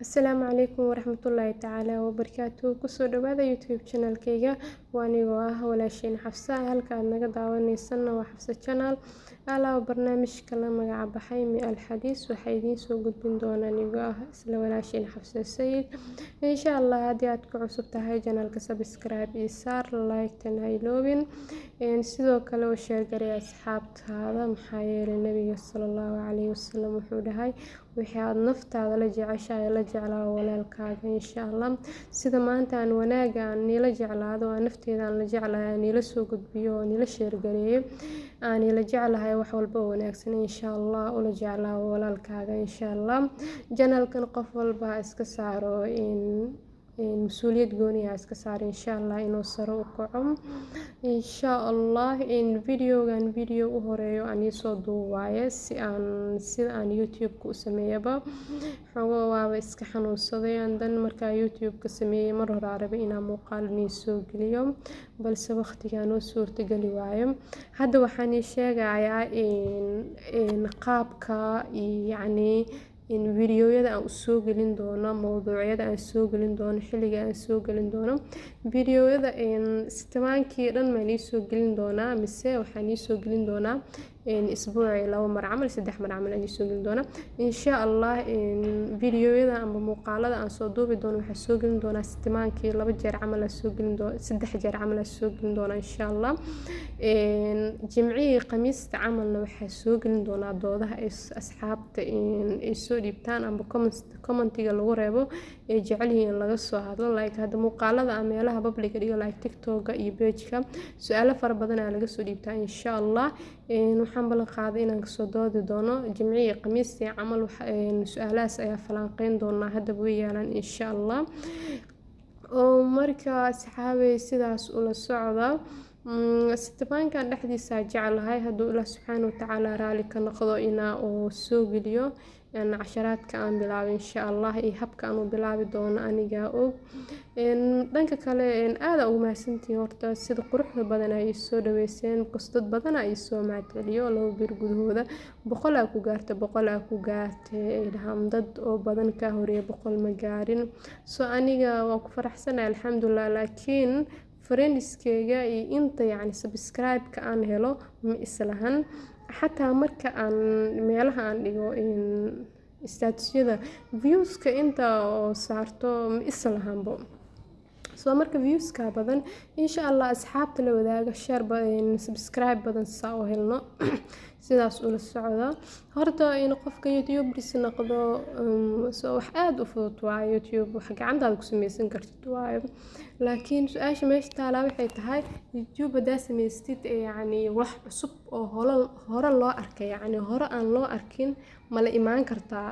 Asalaamu calaykum waraxmatullaahi tacaala wabarakaatuhu. Kusoo dhawaada YouTube channelkayga. Waa anigoo ah walaashiin Xafsa. Halka aad naga daawaneysanna waa Xafsa Channel. Alaaba barnaamijka la magaca baxay Mi Alxadiis waxaa idiin soo gudbin doona anigoo ah isla walaashiin Xafsa Sayid, insha Allah. Haddii aad ku cusub tahay channelka, subscribe iyo saar, like-tan ha iloobin, sidoo kale u share garay asxaabtaada. Maxaa yeelay Nabiga sala Allahu calayhi wasalam wuxuu dhahay: "Wixii aad naftaada la jeceshahay, la jeclaa walaalkaaga." Insha Allah, sida maanta aan wanaaga aan niila jeclaado, aan nafteeda aan la jeclahay, aan niila soo gudbiyo oo niila share gareeyo, aan niila jeclahay wax walba oo wanaagsan, insha Allah ula jeclaa walaalkaaga. Insha Allah, channelkan qof walba ha iska saaro in mas-uuliyad gooni ah, iska saaro, insha Allah, inuu sare u kaco. Insha Allah, in videogan video u horeeyo aan iisoo duubaayo si aan sida aan YouTube-ka u sameeyaba. Xogo waaba iska xanuunsaday dan markaa YouTube-ka sameeyey. Mar hore aan rabay inaan muuqaal nii soo geliyo, balse waqtigaa noo suurtageli waayo. Hadda waxaan ii sheegayaa in qaabka, yacni, in videoyada aan usoo gelin doono, mowduucyada aan soo gelin doono, xilliga aan soo gelin doono videoyada. Sitibaankii dhan maan iisoo gelin doonaa, mise waxaan iisoo gelin doonaa isbuucii 2 mar camal, 3 mar camal aan iisoo gelin doonaa, insha Allah. Videoyada ama muuqaalada aan soo duubi doono waxaan soo gelin doonaa sitimaankii 2 jeer camal aan soo gelin doona, 3 jeer camal aan soo gelin doonaa, insha Allah. Jimcihii, Khamiista camalna waxaa soo gelin doonaa doodaha ay asxaabta ay soo dhiibtaan amba commentiga lagu reebo ay jecel yihiin in laga soo hadlo. Like hadda muuqaalada aan meelaha public dhigo, like TikToka iyo pageka, su-aalo fara badan aa laga soo dhiibtaa. Insha Allah, waxaan ballan qaaday inaan kasoo doodi doono Jimcihii, Khamiistii camal. Su-aalahaas ayaa falanqeyn doonaa, haddaba way yaalaan, insha Allah. Oo marka asxaabey, sidaas ula socda. Sitibaankan dhexdiisa jeclahay, hadduu Ilaah subxaana watacaala raali ka noqdo, inaa uu soo geliyo casharaadka aan bilaabay, insha Allah, iyo habka aan u bilaabi doono anigaa og. Dhanka kale, aada ugu mahadsantihiin horta sida quruxda badan ay soo dhaweyseen, because dad badan ay soo mahadceliyo. 2 bir gudahooda 100 aa ku gaarta, 100 aa ku gaartay, ay dhahaan. Dad oo badan ka horeeya 100 ma gaarin. So aniga waa ku faraxsanahay, alxamdulilah, laakiin friendskeyga iyo inta, yacni, subscribe-ka aan helo ma islahan. Xataa marka aan meelaha aan dhigo statusyada, viewska inta oo saarto ma islahanbo. Soo marka viewska badan, insha Allah, asxaabta la wadaaga, share, subscribe badan saa u helno. Sidaas ula socda. Horta in qofka YouTuberis noqdo, so wax aada u fudud waayo. YouTube wax gacantaada ku sameysan kartid waayo, laakiin su-aasha meesha taalaa waxay tahay: YouTube haddaa samaystid, yacni, wax cusub oo holo hore loo arkay, yacni, hore aan loo arkin, ma la imaan kartaa?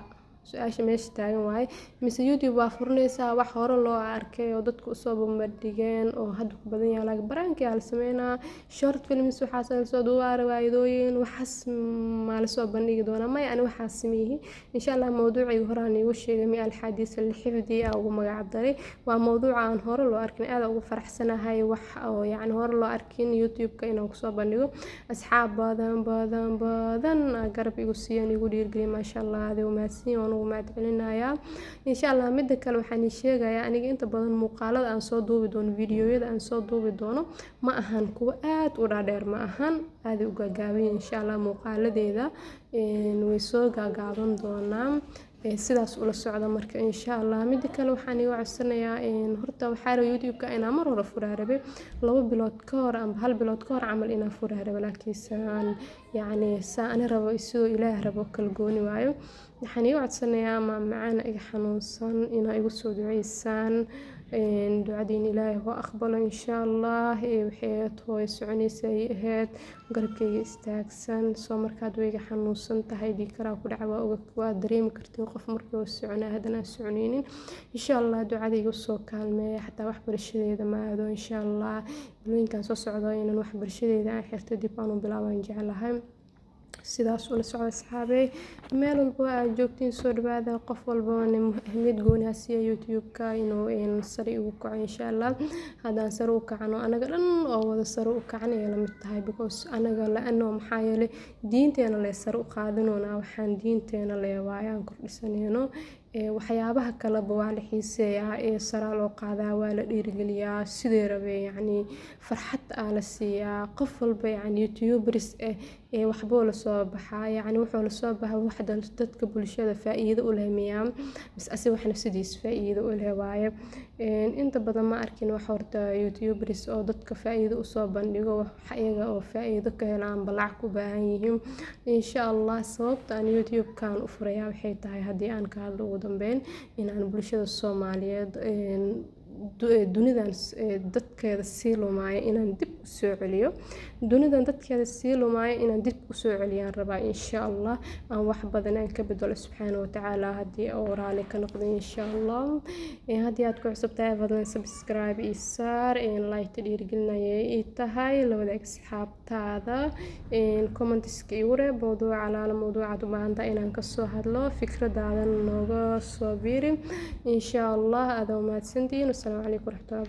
Su-aasha meesha taagan waaye. Mise YouTube waa furinaysaa wax hore loo arkay oo dadku usoo bambadhigeen oo hadda ku badan yahay, like prank yaa la sameynaa, short films, waxaas lasoo duubaa, riwaayadooyin, waxaas maa lasoo bandhigi doonaa? Maya, ani waxaas sameeyey, insha Allah. Mawduucii horaan iigu sheegay, Mi alxaadiis alxifdi aa ugu magac daray, waa mawduuca aan hore loo arkin. Aad ugu faraxsanahay wax oo, yacni, hore loo arkin YouTube-ka inaan kusoo bandhigo. Asxaab badan badan badan garab igu siiyeen, igu dhiirgeliyay, maasha Allah, aad u mahadsan, waan ugu mahad celinayaa, insha Allah. Midda kale, waxaan ii sheegayaa, aniga inta badan muuqaalada aan soo duubi doono, videoyada aan soo duubi doono, ma ahan kuwo aad u dhaadheer, ma ahan, aad u gaagaaban. Insha Allah, muuqaaladeeda way soo gaagaaban doonaa. Sidaas ula socda marka, insha Allah. Mida kale, waxaan iga codsanayaa, horta waxaa rabay YouTube-ka inaan mar hore furaa rabay, 2 bilood ka hor amba hal bilood ka hor camal inaan furaa rabay, laakiin saan, yacni, saa ani rabo, sidoo Ilaah rabo kala gooni waayo. Waxaan iga codsanayaa maamacaan iga xanuunsan inaa igu soo duceysaan. Ducadiin Ilaahay hoo aqbalo, insha Allah. Waxay ahayd hooyo soconaysa ay ahayd, garabkayga istaagsan. Soo markaad wayga xanuunsan tahay, dhiig karaa ku dhaca, waa waa dareemi kartiin qof markii uu soconaa haddana aan soconaynin. Insha Allah, ducada igu soo kaalmeeya. Xataa waxbarashadeeda ma aado. Insha Allah, bilooyinkan soo socdo inaan waxbarashadeeda aan xirto, dib aan u bilaabaan jeclahay. Sidaas ula socda, asxaabey. Meel walba aad joogtiin, soo dhawaada. Qof walba ahmiyad gooni ha siiya YouTube-ka inuu sare ugu kaco, insha Allah. Haddaan sare u kacno, anaga dhan oo wada sare u kacan ay lamid tahay, because anaga la-ano, maxaa yeelay diinteena lee sare u qaadanoona. Waxaan diinteena lee waaye aan kordhisanayno. Waxyaabaha kaleba waa la xiiseeyaa, ee saraa loo qaadaa, waa la dhiirigeliyaa sidee rabay, yacni farxad aa la siiyaa qof walba. Yacni youtubers ee waxbuu la soo baxaa, yacni wuxuu la soo baxaa wax dadka bulshada faa'iido u leh miyaa mise asi wax nafsadiisa faa'iido u leh waaye. Inta badan ma arkin wax horta youtubers oo dadka faa'iido usoo bandhigo, wax iyaga oo faa'iido ka helaan ba lacag u baahan yihiin. Insha Allah sababta aan YouTube-kan u furaya waxay tahay, haddii aan ka hadlo ugu dambeyn, inaan bulshada Soomaaliyeed dunidan dadkeeda sii lumaayo inaan dib u soo celiyo, dunidan dadkeeda sii lumaayo inaan dib u soo celiyaan rabaa, insha Allah. Aan wax badan aan ka bedelo, subxaana watacaala haddii oo raali ka noqdo, insha Allah. Haddii aad ku cusub tahay, fadlan subscribe ii saar, like dhiirigelinaya ii tahay, la wadaag asxaabtaada, comments-ka igu reeb mowduuca alaala mowduucaad u baahan tahay inaan kasoo hadlo, fikradaada nooga soo biiri, insha Allah. Aad mahadsantihiin. Wasalaamu calaykum waraxmatullahi.